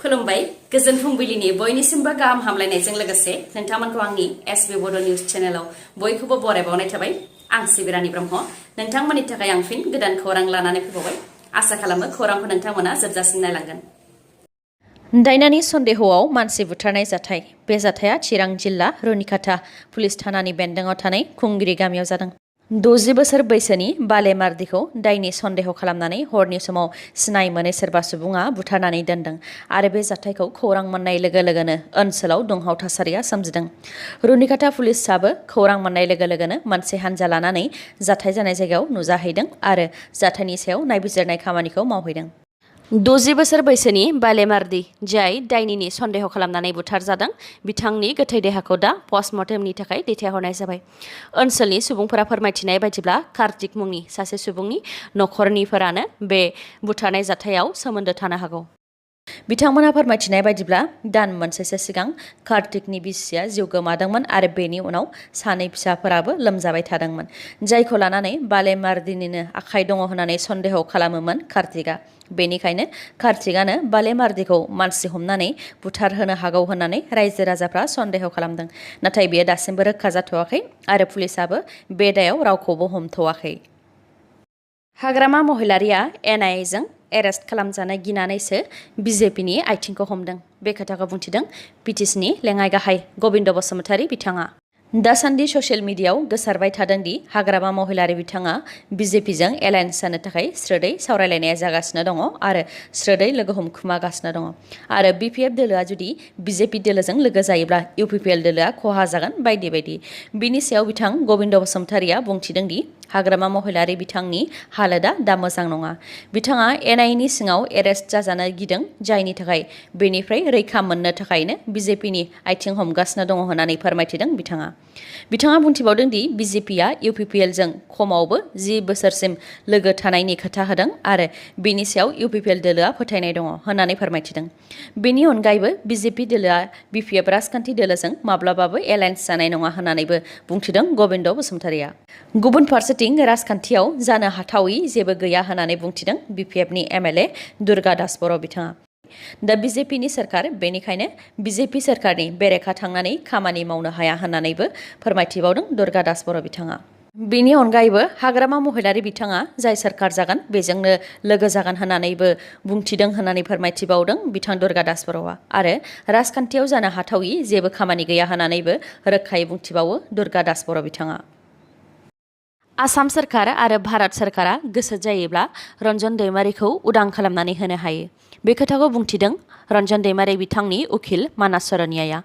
खुलुमबाय गोजोन फुंबिलिनि बयनिसिमबो गाहाम हामलायनायजों लोगोसे नोंथांमोनखौ आंनि sbbodo news चेनेलाव बयखौबो बरायबावनाय थाबाय आं सिबिरानि ब्रह्म नोंथांमोननि थाखाय आं फिन गोदान खौरां लानानै फैबावबाय आसा खालामो खौरांखौ नोंथांमोना जोबजासिम नायलांगोन। दायनानि सन्देहआव मानसि बुथारनाय जाथाय बे जाथाया चिरां जिल्ला रुनिकाटा पुलिस थानानि बेन्दोंआव थानाय खुंगिरि गामियाव जादों। 60 बोसोर बैसोनि बाले मार्दिखौ दायनि सन्देह खालामनानै हरनि समाव सिनाय मोनै सोरबा सुबुङा बुथारनानै दोनदों आरो बे जाथायखौ खौरां मोननाय लोगो लोगोनो ओनसोलाव दुंहाव थासारिया सोमजिदों। रुनिकाटा पुलिसाबो खौरां मोननाय लोगो लोगोनो मोनसे हानजा लानानै जाथाय जानाय जायगायाव नुजाहैदों आरो जाथायनि सायाव नायबिजिरनाय खामानिखौ मावहैदों। 60 बोसोर बैसोनि बाले मार्दि जाय दायनिनि सन्देह खालामनानै बुथारजादों बिथांनि गोथै देहाखौ दा पस्टमर्टेमनि थाखाय दैथायहरनाय जाबाय। ओनसोलनि सुबुंफोरा फोरमायथिनाय बायदिब्ला कार्तिक मुंनि सासे सुबुंनि नखरनिफोरानो बे बुथारनाय जाथायाव सोमोन्दो थानो हागौ। बिथांमोनहा फोरमायथिनाय बायदिब्ला दान मोनसेसो सिगां कार्तिकनि बिसिया जिउ गोमादोंमोन आरो बेनि उनाव सानै फिसाफोराबो लोमजाबाय थादोंमोन जायखौ लानानै बाले मार्दिनिनो आखाइ दङ होननानै सन्देह खालामोमोन कार्तिकआ। बेनिखायनो कार्तिकआनो बाले मार्दिखौ मानसि हमनानै बुथारहोनो हागौ होननानै रायजो राजाफ्रा सन्देह खालामदों। नाथाय बेयो दासिमबो रोखा जाथ'वाखै आरो पुलिसाबो बे दायाव रावखौबो हमथ'वाखै। हाग्रामा महिलारिया NIA जों एरेस्ट खालामजानाय गिनानैसो BJPनि आथिंखौ हमदों। बे खोथाखौ बुंथिदों PTCनि लेङाइ गाहाय गबिन्द बसुमतारी बिथाङा। दासान्दि ससियेल मिडियायाव गोसारबाय थादों दि हाग्रामा महिलारि बिथाङा BJPजों एलायन्स जानो थाखाय स्रोदै सावरायलायनाया जागासिनो दङ आरो स्रोदै लोगो हमखुमागासिनो दङ आरो BPF दोलोआ जुदि BJP दोलोजों लोगो जायोब्ला UPPL दोलोआ खहा जागोन बायदि बायदि। बिनि सायाव बिथां गबिन्द बसुमतारीया बुंथिदों दि हाग्रामा महिलारि बिथांनि हालोदा दा मोजां नङा। बिथाङा NIAनि सिङाव एरेस्ट जाजानो गिदों जायनि थाखाय बेनिफ्राय रैखा मोननो थाखायनो BJPनि आथिं हमगासिनो दङ होननानै फोरमायथिदों बिथाङा। बिथाङा बुंथिबावदों दि BJPआ UPPLजों खमावबो 10 बोसोरसिम लोगो थानायनि खोथा होदों आरो बेनि सायाव UPPL दोलोआ फोथायनाय दङ होननानै फोरमायथिदों। बेनि अनगायैबो BJP दोलोआ BPF राजखान्थि दोलोजों माब्लाबाबो एलायन्स जानाय नङा होननानैबो बुंथिदों गबिन्द बसुमतारीया। गुबुन फारसेथिं राजखान्थियाव जानो हाथावै जेबो गैया होननानै बुंथिदों BPFनि MLA दुर्गा दास बर' बिथाङा। दा BJPनि सोरखार बेनिखायनो BJP सोरखारनि बेरेखा थांनानै खामानि मावनो हाया होननानैबो फोरमायथिबावदों दुर्गा दास बर' बिथाङा। बेनि अनगायैबो हाग्रामा महिलारि बिथाङा जाय सोरखार जागोन बेजोंनो लोगो जागोन होननानैबो बुंथिदों होननानै फोरमायथिबावदों बिथां दुर्गा दास बर'आ आरो राजखान्थियाव जानो हाथावै जेबो खामानि गैया होननानैबो रोखायै बुंथिबावो दुर्गा दास बर' बिथाङा। आसाम सोरखार आरो भारत सोरखारा गोसो जायोब्ला रन्जन दैमारिखौ उदां खालामनानै होनो हायो। बे खोथाखौ बुंथिदों रन्जन दैमारि बिथांनि उखिल मानास सरनियाया।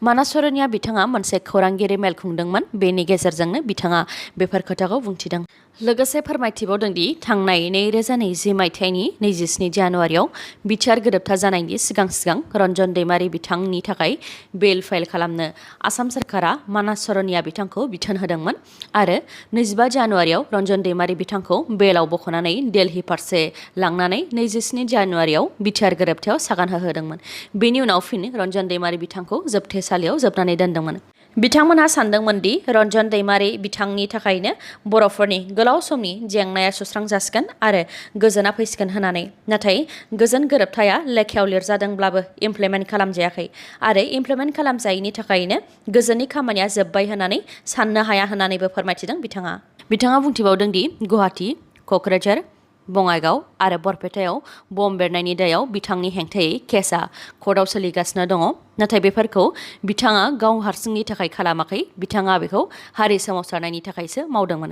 मानास सरनिया बिथाङा मोनसे खौरांगिरि मेल खुंदोंमोन बेनि गेजेरजोंनो बिथाङा बेफोर खोथाखौ बुंथिदों। लोगोसे फोरमायथिबावदों दि थांनाय 2020 मायथाइनि 27 जानुवारियाव बिटिआर गोरोबथा जानायनि सिगां रन्जन दैमारि बिथांनि थाखाय बेल फाइल खालामनो आसाम सोरखारा मानास सरनिया बिथांखौ बिथोन होदोंमोन आरो 25 जानुवारियाव रन्जन दैमारि बिथांखौ बेलाव बख'नानै दिल्ली फारसे लांनानै 27 जानुवारियाव बिटिआर गोरोबथायाव सागान होहोदोंमोन। बेनि उनाव फिन रन्जन दैमारि बिथांखौ जोबथेसालियाव जोबनानै दोनदोंमोन। बिथांमोनहा सानदोंमोन दि रन्जन दैमारि बिथांनि थाखायनो बर'फोरनि गोलाव समनि जेंनाया सुस्रांजासिगोन आरो गोजोना फैसिगोन होननानै। नाथाय गोजोन गोरोबथाया लेखायाव लिरजादोंब्लाबो इमप्लिमेन्ट खालामजायाखै आरो इमप्लिमेन्ट खालामजायैनि थाखायनो गोजोननि खामानिया जोब्बाय होननानै साननो हाया होननानैबो फोरमायथिदों बिथाङा। बिथाङा बुंथिबावदों दि गुवाहाटी, क'क्राझार, बङाइगाव आरो बरपेटायाव बम बेरनायनि दायाव बिथांनि हेंथायै केसआ कर्टआव सोलिगासिनो दङ। नाथाय बेफोरखौ बिथाङा गाव हारसिंनि थाखाय खालामाखै बिथाङा बेखौ हारि सोमावसारनायनि थाखायसो मावदोंमोन।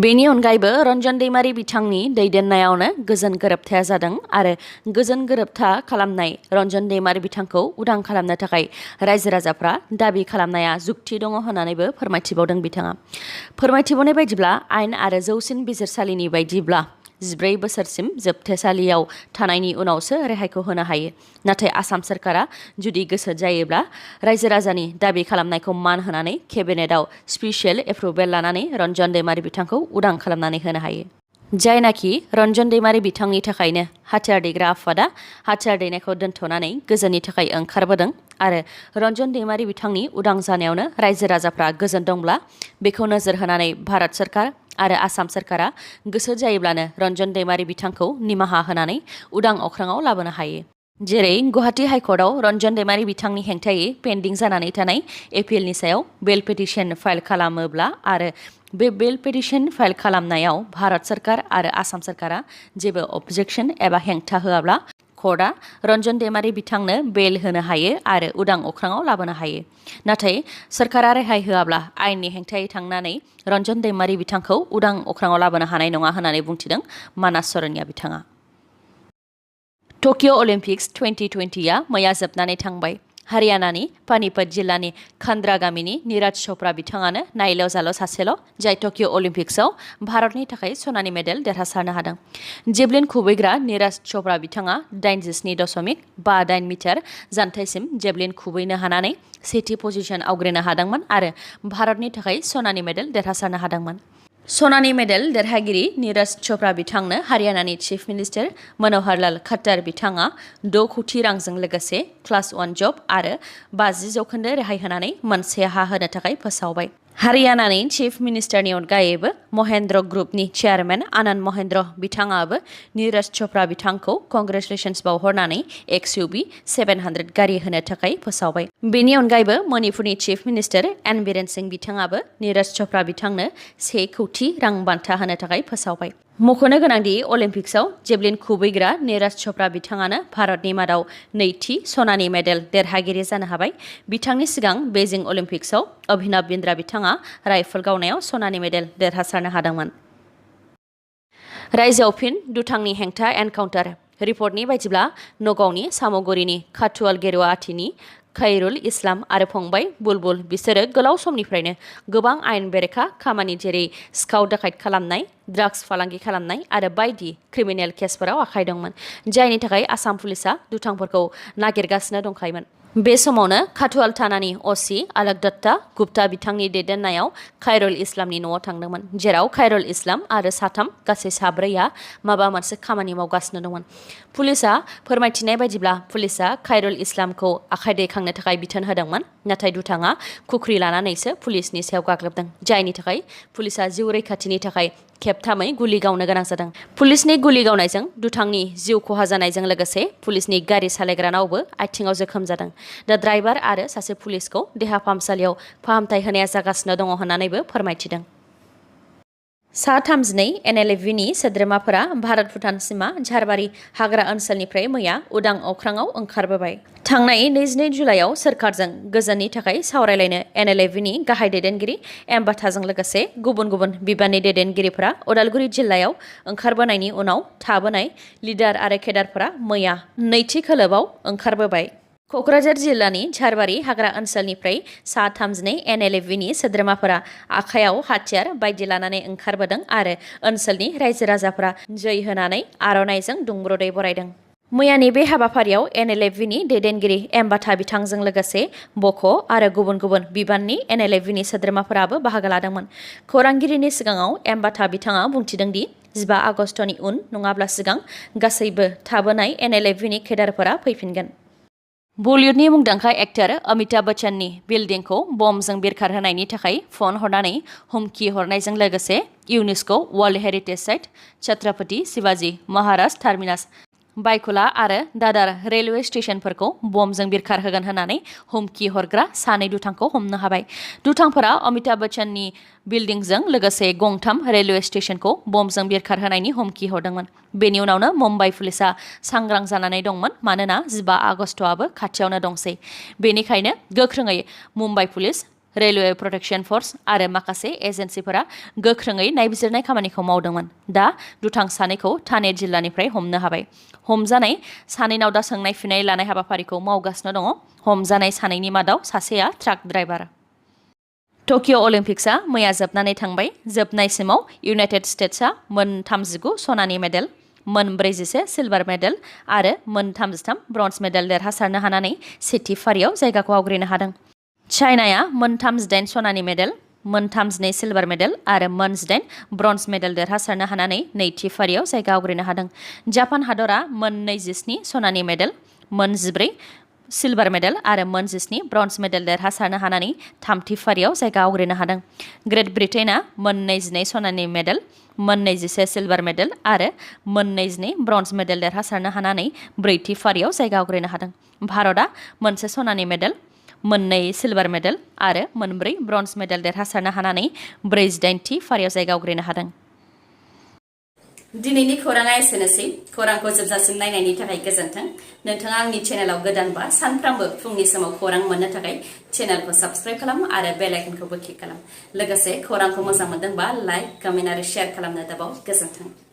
बेनि अनगायैबो रन्जन दैमारि बिथांनि दैदेननायावनो गोजोन गोरोबथाया जादों आरो गोजोन गोरोबथा खालामनाय रन्जन दैमारि बिथांखौ उदां खालामनो थाखाय रायजो राजाफ्रा दाबि खालामनाया जुक्ति दङ होननानैबो फोरमायथिबावदों बिथाङा। फोरमायथिबावनाय बायदिब्ला आयेन आरो जौसिन बिजिरसालिनि बायदिब्ला 14 बोसोरसिम जोबथेसालियाव थानायनि उनावसो रेहायखौ होनो हायो। नाथाय आसाम सोरखारा जुदि गोसो जायोब्ला रायजो राजानि दाबि खालामनायखौ मान होनानै केबिनेटआव स्पेसियेल एप्रुभेल लानानै रन्जन दैमारि बिथांखौ उदां खालामनानै होनो हायो। जायनाखि रन्जन दैमारि बिथांनि थाखायनो हाथियार दैग्रा आफादा हाथियार दैनायखौ दोनथ'नानै गोजोननि थाखाय ओंखारबोदों आरो रन्जन दैमारि बिथांनि उदां जानायावनो रायजो राजाफ्रा गोजोन दंब्ला बेखौ नोजोर होनानै भारत सोरखार आरो आसाम सोरखारा गोसो जायोब्लानो रन्जन दैमारि बिथांखौ निमाहा होनानै उदां अख्राङाव लाबोनो हायो। जेरै गुवाहाटी हाइकर्टआव रन्जन दैमारी बिथांनि हेंथायै पेन्डिं जानानै थानाय एपिलनि सायाव बेल पिटिशन फाइल खालामोब्ला आरो बे बेल पिटिशन फाइल खालामनायाव भारत सरकार आरो आसाम सरकारा जेबो अबजेक्शन एबा हेंथा होआब्ला कर्टआ रन्जन दैमारी बिथांनो बेल होनो हायो आरो उदां अख्राङाव लाबोनो हायो। नाथाय सरकारा रेहाय होआब्ला आयेननि हेंथायै थांनानै रन्जन दैमारी बिथांखौ उदां अख्राङाव लाबोनो हानाय नङा होननानै बुंथिदों मानास सरनिया बिथाङा। टकिअ अलिम्पिक्स 2020आ मैया जोबनानै थांबाय। हारियानानि पानिपत जिल्लानि खान्द्रा गामिनि नीरज चोपड़ा बिथाङानो नायल' जाल' सासेल' जाय टकिअ अलिम्पिक्सआव भारतनि थाखाय सनानि मेडेल देरहासारनो हादों। जेभलिन खुबैग्रा नीरज चोपड़ा बिथाङा 87.58 मिटार जानथायसिम जेभलिन खुबैनो हानानै सेथि पजिशन आवग्रिनो हादोंमोन आरो भारतनि थाखाय सनानि मेडेल देरहासारनो हादोंमोन। सनानि मेडेल देरहागिरि नीरज चोपड़ा बिथांनो हारियानानि चीफ मिनिस्टार मनोहर लाल खट्टर बिथाङा 6 कोटी रांजों लोगोसे क्लास 1 जब आरो 50% रेहाय होनानै मोनसे हा होनो थाखाय फोसावबाय। हारियानानि चीफ मिनिस्टारनि अनगायैबो महेन्द्र ग्रुपनि चेयारमेन आनन्द महेन्द्र बिथाङाबो नीरज चोपड़ा बिथांखौ कंग्रेचुलेशन्स बावहरनानै XUV 700 गारि होनो थाखाय फोसावबाय। बेनि अनगायैबो मणिपुरनि chief minister N Biren Singh बिथाङाबो नीरज चोपड़ा बिथांनो 1 कोटी रां बान्था होनो थाखाय फोसावबाय। मख'नो गोनांदि अलिम्पिक्सआव जेभलिन खुबैग्रा नीरज चोपड़ा बिथाङानो भारतनि मादाव नैथि सनानि मेडेल देरहागिरि जानो हाबाय। बिथांनि सिगां बेजिं अलिम्पिक्सआव अभिनव बिन्द्रा बिथाङा राइफल गावनायाव सनानि मेडेल देरहासारनो हादोंमोन। रायजोआव फिन दुथांनि हेंथा एनकाउन्टार रिपर्टनि बायदिब्ला नगावनि सामगुरिनि खाथुवाल गेरुवा आथिनि खैरुल इस्लाम आरो फंबाय बुलबुल बिसोरो गोलाव समनिफ्रायनो गोबां आयेन बेरेखा खामानि जेरै सिखाव दाखायत खालामनाय, ड्राग्स फालांगि खालामनाय आरो बायदि क्रिमिनेल केसफोराव आखाइ दंमोन, जायनि थाखाय आसाम पुलिसा दुथांफोरखौ नागिरगासिनो दंखायोमोन। बे समावनो खाथुवाल थानानि असि आलोक दत्ता गुप्ता बिथांनि दैदेननायाव खैरुल इस्लामनि न'आव थांदोंमोन, जेराव खैरुल इस्लाम आरो साथाम गासै साब्रैया माबा मोनसे खामानि मावगासिनो दंमोन। पुलिसा फोरमायथिनाय बायदिब्ला पुलिसा खैरुल इस्लामखौ आखाइ दैखांनो थाखाय बिथोन होदोंमोन, नाथाय दुथाङा खुख्रि लानानैसो पुलिसनि सायाव गाग्लोबदों, जायनि थाखाय पुलिसा जिउ रैखाथिनि थाखाय खेबथामै गुलि गावनो गोनां जादों। पुलिसनि गुलि गावनायजों दुथांनि जिउ खहा जानायजों लोगोसे पुलिसनि गारि सालायग्रानावबो आथिङाव जोखोम जादों। दा ड्राइभार आरो सासे पुलिसखौ देहा फाहामसालियाव फाहामथाय होनाया जागासिनो दङ होननानैबो फोरमायथिदों। सा 32 NLFनि सोद्रोमाफोरा भारत भुटान सिमा झारबारि हाग्रा ओनसोलनिफ्राय मैया उदां अख्राङाव ओंखारबोबाय। थांनाय 22 जुलाइआव सोरखारजों गोजोननि थाखाय सावरायलायनो NLFनि गाहाय दैदेनगिरि एम्बाथाजों लोगोसे गुबुन गुबुन बिबाननि दैदेनगिरिफोरा उदालगुरि जिल्लायाव ओंखारबोनायनि उनाव थाबोनाय लिडार आरो केडारफोरा मैया नैथि खोलोबआव ओंखारबोबाय। क'क्राझार जिल्लानि झारबारि हाग्रा ओनसोलनिफ्राय सा 32 NLFनि सोद्रोमाफोरा आखायाव हाथियार बायदि लानानै ओंखारबोदों आरो ओनसोलनि रायजो राजाफोरा जै होनानै आर'नाइजों दुंब्रुदै बरायदों। मैयानि बे हाबाफारियाव NLFनि दैदेनगिरि एम्बाथा बिथांजों लोगोसे बक' आरो गुबुन गुबुन बिबाननि NLFनि सोद्रोमाफोराबो बाहागो लादोंमोन। खौरांगिरिनि सिगाङाव एम्बाथा बिथाङा बुंथिदों दि 15 आगस्टनि उन नङाब्ला सिगां गासैबो थाबोनाय NLFनि केडारफोरा फैफिनगोन। बलिउडनि मुंदांखा एक्टर अमिताभ बच्चननि बिल्डिंखौ बमजों बिरखारहोनायनि थाखाय फन हरनानै हुमखि हरनायजों लोगोसे UNESCO' world heritage site Chhatrapati Shivaji Maharaj terminus Byculla आरो दादर रेलवे स्टेशनफोरखौ बमजों बिरखारहोगोन होननानै हुमखि हरग्रा सानै दुथांखौ हमनो हाबाय। दुथांफोरा अमिताभ बच्चननि बिल्डिंजों लोगोसे गंथाम रेलवे स्टेशनखौ बमजों बिरखारहोनायनि हुमखि हरदोंमोन। बेनि उनावनो मुम्बाइ पुलिसा सांग्रां जानानै दंमोन, मानोना 15 आगस्टआबो खाथियावनो दंसै। बेनिखायनो गोख्रोङै Mumbai police, railway protection force आरो माखासे एजेन्सिफोरा गोख्रोङै नायबिजिरनाय खामानिखौ मावदोंमोन। दा दुथां सानैखौ ठाणे जिल्लानिफ्राय हमनो हाबाय। हमजानाय सानैनाव दा सोंनाय फिननाय लानाय हाबाफारिखौ मावगासिनो दङ। हमजानाय सानैनि मादाव सासेया ट्राक ड्राइभार। टकिअ अलिम्पिक्सआ मैया जोबनानै थांबाय। जोबनायसिमाव इउनाइटेड स्टेट्सआ मोन 39 सनानि मेडेल, मोन 41 सिलभार मेडेल आरो मोन 33 ब्रन्ज मेडेल देरहासारनो हानानै सेथि फारियाव जायगाखौ आवग्रिनो हादों। चाइनाया मोन 38 सनानि मेडेल, मोन 32 सिलभार मेडेल आरो मोन 8 ब्रन्ज मेडेल देरहासारनो हानानै नैथि फारियाव जायगा आवग्रिनो हादों। जापान हादरा मोन 27 सनानि मेडेल, मोन 14 सिलभार मेडेल आरो मोन 17 ब्रन्ज मेडेल देरहासारनो हानानै थामथि फारियाव जायगा आवग्रिनो हादों। ग्रेट ब्रिटेनआ मोन 22 सनानि मेडेल, मोन 21 सिलभार मेडेल आरो मोन 22 ब्रन्ज मेडेल देरहासारनो हानानै ब्रैथि फारियाव जायगा आवग्रिनो हादों। भारतआ मोनसे सनानि मेडेल, मोननै सिलभार मेडेल आरो मोनब्रै ब्रन्ज मेडेल देरहासारनो हानानै 48थि फारियाव जायगा आवग्रिनो हादों। दिनैनि खौराङा एसेनोसै। खौरांखौ जोबजासिम नायनायनि थाखाय गोजोन्थों। नोंथाङा आंनि चेनेलाव गोदानबा सानफ्रामबो फुंनि समाव खौरां मोननो थाखाय चेनेलखौ साबस्क्राइब खालाम आरो बेल आइकनखौबो क्लिक खालाम। लोगोसे खौरांखौ मोजां मोनदोंबा लाइक, कमेन्ट आरो शेयार खालामनो दाबाव। गोजोन्थों।